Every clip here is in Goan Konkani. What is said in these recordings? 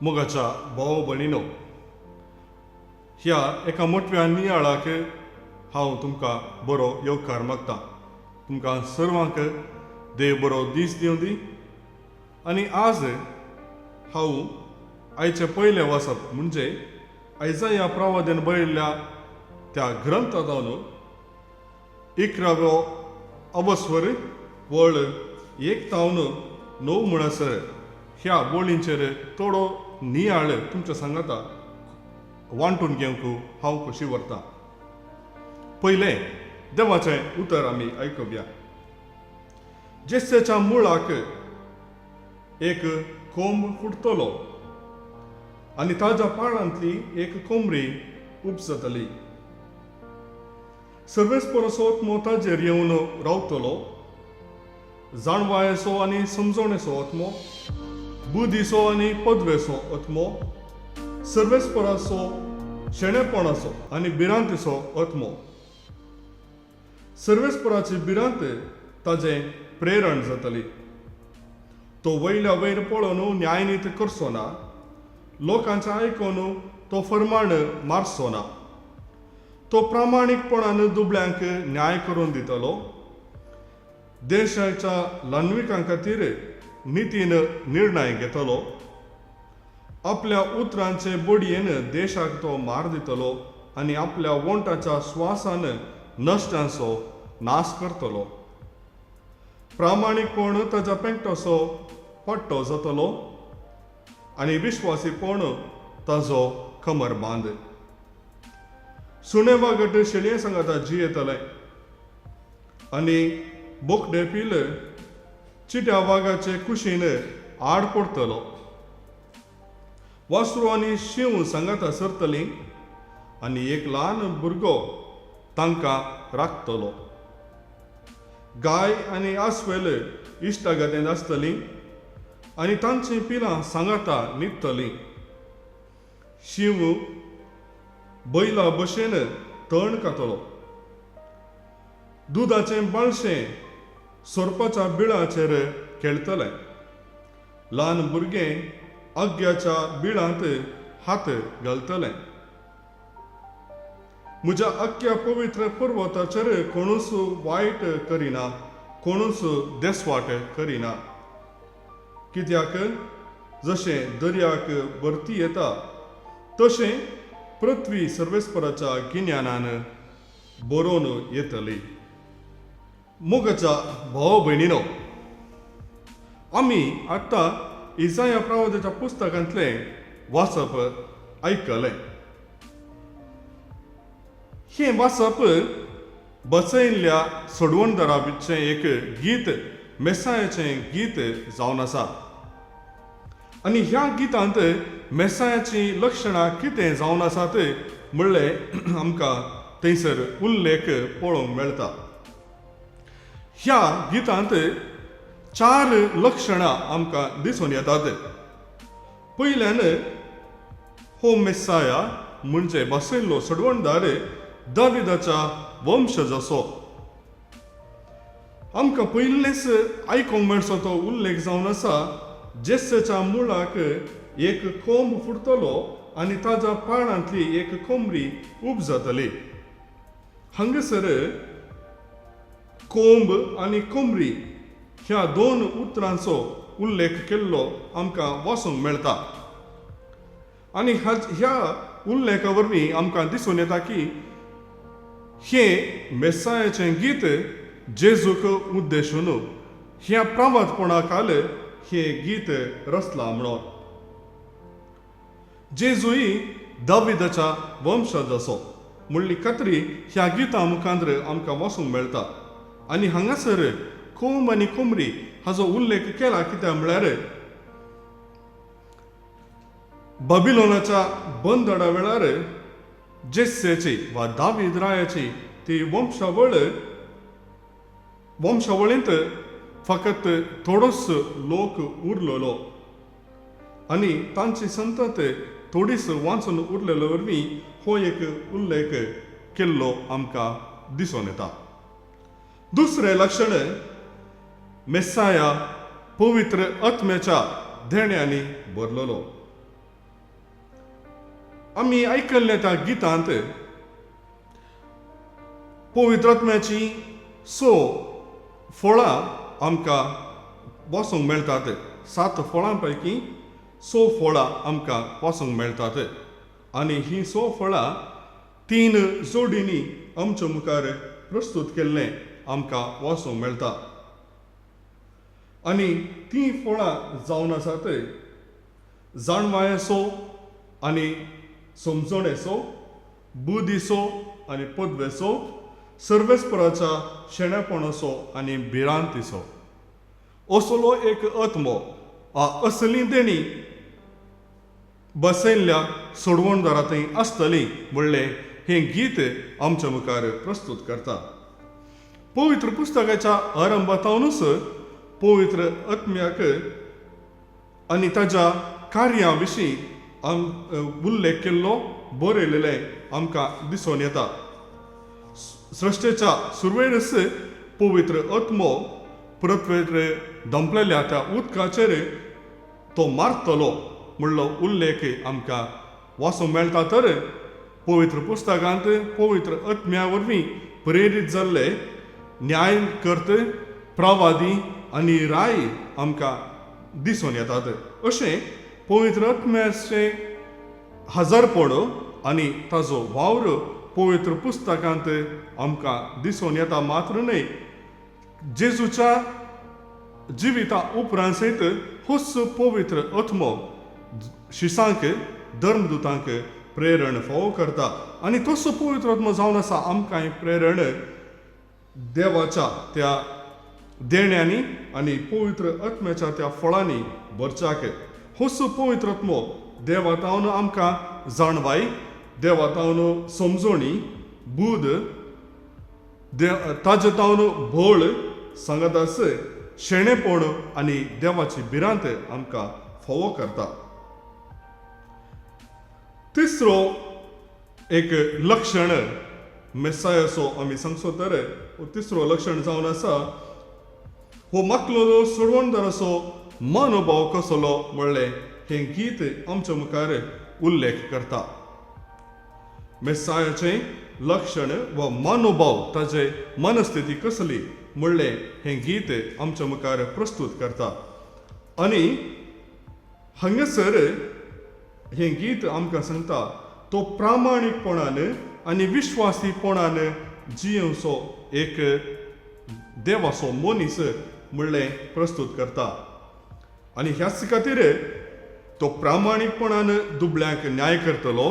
मोगाच्या भाव भयणीनो, ह्या एका मोटव्या नियाळाक हांव तुमकां बरो येवकार मागता. तुमकां सर्वांक देव बरो दीस दिवं दी. आनी आज हांव आयचें पयलें वाचप म्हणजे आयजा प्रवादेन बरयल्ल्या त्या ग्रंथा जावन 11व्यो अवस्वर वळ 1 तावन 9 म्हणसर ह्या बोळींचेर थोडो नियाळ तुमच्या सांगाता वांटून घेवंक हांव खोशी व्हरता. पयलें देवाचें उतर आमी आयकुया. जेस्सेच्या मुळाक एक कोंब फुटतलो आनी ताज्या पाळांतली एक कोमरी उपजतली. सर्वेस्पराचो आत्मो ताजेर येवन रावतलो, जाणवायेचो आनी समजवणेचो आत्मो, बुद्धीचो आनी पदवेचो आत्मो, सर्वेस्पराचो शेणेपणाचो आनी भिरांतीचो आत्मो. सर्वेस्पराची भिरांत ताजें प्रेरण जातली. तो वयल्या वयर पळोवन न्यायनीत करचो ना, लोकांचें आयकून तो फरमाण मारचो ना. तो प्रामाणीकपणान दुबळ्यांक न्याय करून दितलो, देशाच्या ल्हानविकां खातीर नितीन निर्णय घेतलो, आपल्या उतरांचे बडयेन देशाक तो मार दितलो आनी आपल्या वोंटाच्या श्वासान नश्टांचो नाश करतलो. प्रामाणीकपण ताच्या पेंकटाचो पट्टो जातलो आनी विश्वासीपण ताजो कमर बांद. सुणे वागट शेळये सांगाता जियेतले आनी बोकडे पील चिट्या वागाचे कुशीन आड पडटलो. वासरू आनी शींव सांगाता सरतली आनी एक ल्हान भुरगो तांकां राखतलो. गाय आनी आस्वेल इश्टागतेंत आसतली आनी तांचीं पिलां सांगाता न्हिदतलीं. शींव बैला भशेन तण खातलो. दुदाचें बाळशें सोरपाच्या बिळाचेर खेळटलें. ल्हान भुरगें आग्याच्या बिळांत हात घालतलें. म्हज्या आख्ख्या पवित्र पर्वताचेर कोणूच वायट करिना, कोणूच देसवाट करिना. कित्याक जशें दर्याक भरती येता तशें पृथ्वी सर्वेस्पराच्या गिन्यानान बरोवन येतली. मोगाच्या भाव भयणीनो, आमी आतां इजाया प्रवादाच्या पुस्तकांतलें वाचप आयकलें. हें वाचप बसयल्ल्या सोडवणदारा भितचें एक गीत, मेसायाचें गीत जावन आसा. आनी ह्या गितांत मेसायाचीं लक्षणां कितें जावन आसात म्हणलें आमकां थंयसर उल्लेख पळोवंक मेळटा. ह्या गितांत 4 लक्षणां आमकां दिसून येतात. पयल्यान हो मेसाया म्हणजे बसयल्लो सोडवणदार दाविदाच्या वंशजाचो. आमकां पयलेंच आयकूंक मेळचो तो उल्लेख जावन आसा, जेस्सेच्या मुळाक एक कोंब फुटतलो आनी ताज्या पाळांतली एक कोमरी उपजतली. हांगासर कोंब आनी कोमरी ह्या 2 उतरांचो उल्लेख केल्लो आमकां वाचूंक मेळटा. आनी ह्या उल्लेखा वरवीं आमकां दिसून येता की हें मेसायाचें गीत जेजूक उद्देशून ह्या प्रवादपणा काल हें गीत रचलां म्हणून. जेजूय दाविदाच्या वंशजाचो म्हणली खात्री ह्या गिता मुखांत आमकां वाचूंक मेळटा. आनी हांगासर कोंब आनी कोमरी हाजो उल्लेख केला कित्याक म्हळ्यार बाबिलोनाच्या बंदडा वेळार जेस्सेची वा दावीद रायाची ती वंशावळींत फकत थोडोच लोक उरलेलो आनी तांची संतत थोडीच वाचून उरलेले वरवीं हो एक उल्लेख केल्लो आमकां दिसून येता. दुसरें लक्षण मेसाया पवित्र आत्म्याच्या देण्यांनी भरलेलो. आमी आयकल्ल्या त्या गितांत पवित्रात्म्याची स फळां आमकां वाचूंक मेळटात. सात फळां पैकी स फळां आमकां वाचूंक मेळटात आनी हीं स फळां तीन जोडींनी आमच्या मुखार प्रस्तूत केल्लें आमकां वाचूंक मेळटा. आनी तीं फळां जावन आसात जाणवायेचो आनी समजणेचो, बुदीचो आनी पदवेचो, सर्वेस्पराच्या शेणेपणाचो आनी भिरांतीचो. असलो एक आत्मो असली देणी बसयल्ल्या सोडवणदारा थंय आसतली म्हणलें हें गीत आमच्या मुखार प्रस्तूत करता. पवित्र पुस्तकाच्या आरंभातावनूच पवित्र आत्म्याक आनी ताच्या कार्या विशीं उल्लेख केल्लो बरयलेलें आमकां दिसून येता. सृश्टेच्या सुरवेरच पवित्र आत्मो पृथ्वेर दंपलेल्या त्या उदकाचेर तो मारतलो म्हणलो उल्लेख आमकां वाचूंक मेळटा. तर पवित्र पुस्तकांत पवित्र आत्म्या वरवीं प्रेरीत जाल्ले न्यायकर्त, प्रवादी आनी राय आमकां दिसून येतात. अशें पवित्र आत्म्याचें हजारपण आनी ताजो वावर पवित्र पुस्तकांत आमकां दिसून येता. मात्र न्हय, जेजूच्या जिविता उपरांत सयत होच पवित्र आत्मो शिसांक, धर्मदुतांक प्रेरण फावो करता आनी तसो पवित्र आत्मो जावन आसा आमकां प्रेरण देवाच्या त्या देण्यांनी आनी पवित्र आत्म्याच्या त्या फळांनी भरच्याक. होच पवित्र आत्मो देवातावन आमकां जाणवाय, देवातावन समजणी, बूद, ताजे तावन भोळ, सांगातास शेणेपण आनी देवाची भिरांत आमकां फावो करता. तिसरो एक लक्षण मेसायाचो आमी सांगचो तर तिसरो लक्षण जावन आसा हो माकलो सोडवणदाराचो मनोभाव कसलो म्हणलें हें गीत आमच्या मुखार उल्लेख करता. मेसायाचें लक्षण वा मनोभाव, ताजे मनस्थिती कसली म्हणलें हें गीत आमच्या मुखार प्रस्तूत करता. आनी हांगासर हें गीत आमकां सांगता तो प्रामाणीकपणान आनी विश्वासीपणान जियेवचो एक देवाचो मनीस म्हणलें प्रस्तूत करता. आनी ह्याच खातीर तो प्रामाणीकपणान दुबळ्यांक न्याय करतलो,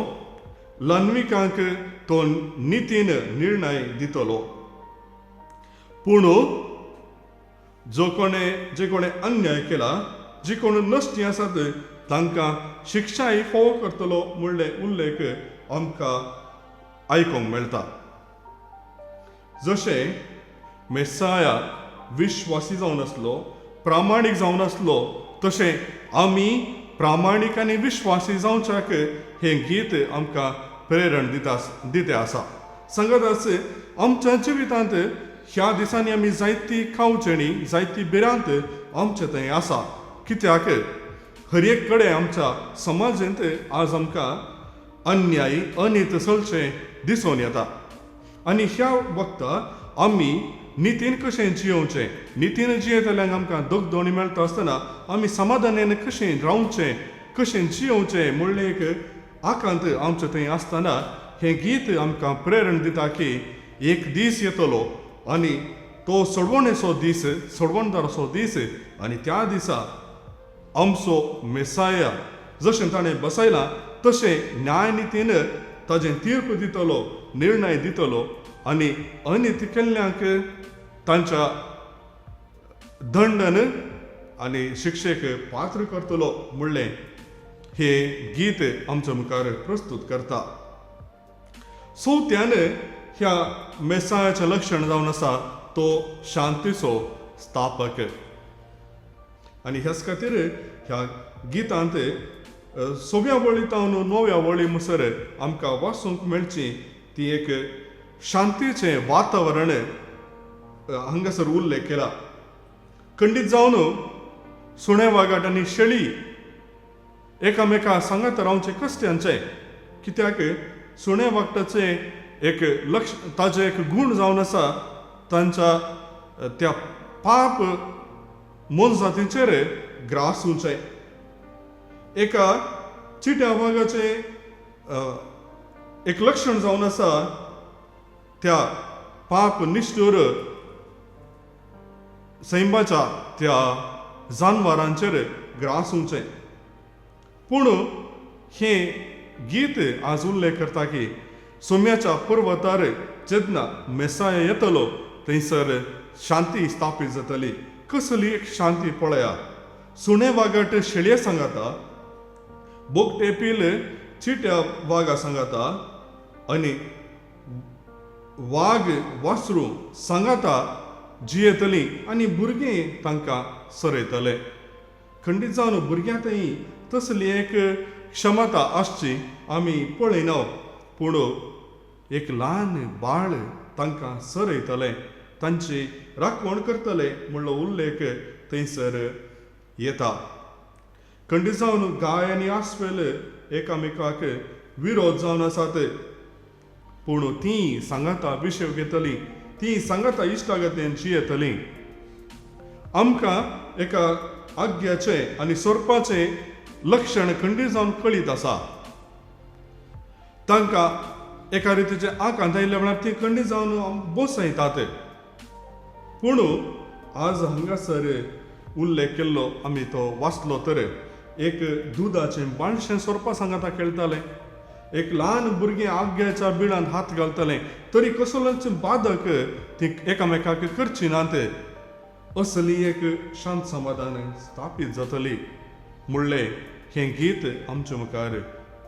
ल्हानविकांक तो नितीन निर्णय दितलो. पूण जो कोणे जे कोणे अन्याय केला, जी कोण नश्टी आसात तांकां शिक्षाय फावो करतलो म्हणलें उल्लेख आमकां आयकूंक मेळटा. जशें मेसाया विश्वासी जावन आसलो, प्रामाणीक जावन आसलो, तशें आमी प्रामाणीक आनी विश्वासी जावच्याक हें गीत आमकां प्रेरण दिता दिते आसा. सांगत आस आमच्या जिवितांत ह्या दिसांनी आमी जायती खावचेणी, जायती भिरांत आमचे थंय आसा. कित्याक हर एक कडेन आमच्या समाजांत आज आमकां अन्याय अनीत चलचें दिसून येता. आनी ह्या वखता आमी नितीन कशें जियोवचें, नितीन जियेतल्यांक आमकां दगदोणी मेळटा आसतना आमी समाधानान कशें रावचें, कशें जियोवचें म्हणलें एक आकांत आमचे थंय आसतना हें गीत आमकां प्रेरण दिता की एक दीस येतलो आनी तो सोडवणेचो दीस, सोडवणदाराचो दीस, आनी त्या दिसा आमचो मेसाया जशें ताणें बसयलां तशें न्यायनितीन ताजें तीर्प दितलो, निर्णय दितलो आनी अनिती केल्ल्यांक तांच्या दंडन आनी शिक्षेक पात्र करतलो म्हणलें हें गीत आमच्या मुखार प्रस्तूत करता. चवथ्यान ह्या मेसायाचें लक्षण जावन आसा तो शांतीचो स्थापक. आनी ह्याच खातीर ह्या गितांत सव्या वळी तावन णव्या वळी मुसर आमकां वाचूंक मेळची ती एक शांतीचें वातावरण हांगासर उल्लेख केला. खंडीत जावन सुणे वागाट आनी शेळी एकामेका सांगात रावचें कश्ट्यांचें, कित्याक सुणे वागटाचें एक लक्ष ताजें एक गूण जावन आसा तांच्या त्या पाप मोनजातीचेर ग्रास उंचें. एका चिट्या वागाचें एक लक्षण जावन आसा त्या पाप निश्ठूर सैमाच्या त्या जानवरांचेर ग्रास उंचें. पूण हें गीत आज उल्लेख करता की सोम्याच्या पर्वतार जेन्ना मेसाया येतलो थंयसर शांती स्थापीत जातली. कसली एक शांती पळया, सुणे वागट शेळये सांगाता, बोगटे पील चिट्या वागा सांगाता आनी वाग वासरू सांगाता जियेतली आनी भुरगीं तांकां सरयतले. खंडीत जावन भुरग्यां थंय तसली एक क्षमता आसची आमी पळयना, पूण एक ल्हान बाळ तांकां सरयतलें, तांची राखवण करतले म्हणलो उल्लेख थंयसर येता. खंडीत जावन गाय आनी आस्वेल एकामेकाक विरोध जावन आसात, पूण तीं सांगाता विशेव घेतली, तीं सांगाता इश्टागतेन जियेतली. आमकां एका आज्ञाचें आनी सोरपाचें लक्षण खंडीत जावन कळीत आसा. तांकां एका रितीचें आकांत आयिल्ल्या वेळार ती खंडीत जावन बसयतात. पूण आज हांगासर उल्लेख केल्लो आमी तो वाचलो तर एक दुदाचें बाणशें सोरपा सांगाता खेळटालें, एक ल्हान भुरगें आग्याच्या बिळांत हात घालतालें तरी कसलोच बादक ती एकामेकाक करची नात. असली एक शांत समाधान स्थापीत जातली म्हणलें हें गीत आमचे मुखार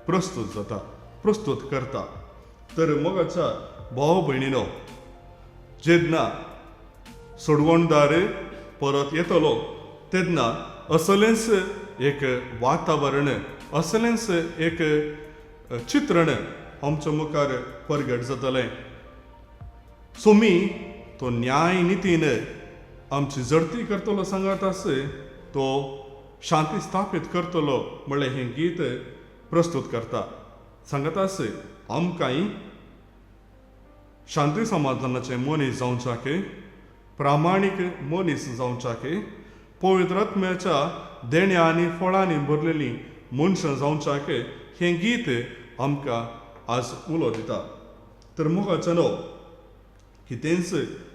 प्रस्तूत जाता, प्रस्तूत करता. तर मोगाच्या भाव भयणीनो, जेन्ना सोडवणदार परत येतलो तेन्ना असलेंच एक वातावरण, असलेंच एक चित्रण आमच्या मुखार परगट जातलें. सोमी तो न्याय नितीन आमची जडती करतलो सांगात आस, तो शांती स्थापीत करतलो म्हणलें हें गीत प्रस्तूत करता. सांगत आस आमकांय शांती समाधानाचे मनीस जावच्याक, प्रामाणीक मनीस जावच्याक, पवित्र आत्म्याच्या देण्या आनी फळांनी भरलेली मनशां जावच्याक हें गीत आमकां आज उलो दिता. तर मोगाचो न्हू कितेंच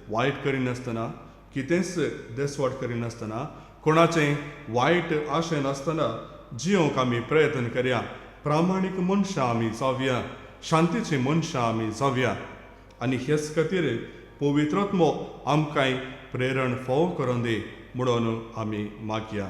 वायट करिनासतना, कितेंच देसवाट करिनासतना, कोणाचें वायट आशय नासतना जियोंक आमी प्रयत्न करया. प्रामाणीक मनशां आमी जावया, शांतीची मनशां आमी जावया आनी हेच खातीर पवित्रात्मो आमकांय प्रेरण फावो करून दी म्हणून आमी मागया.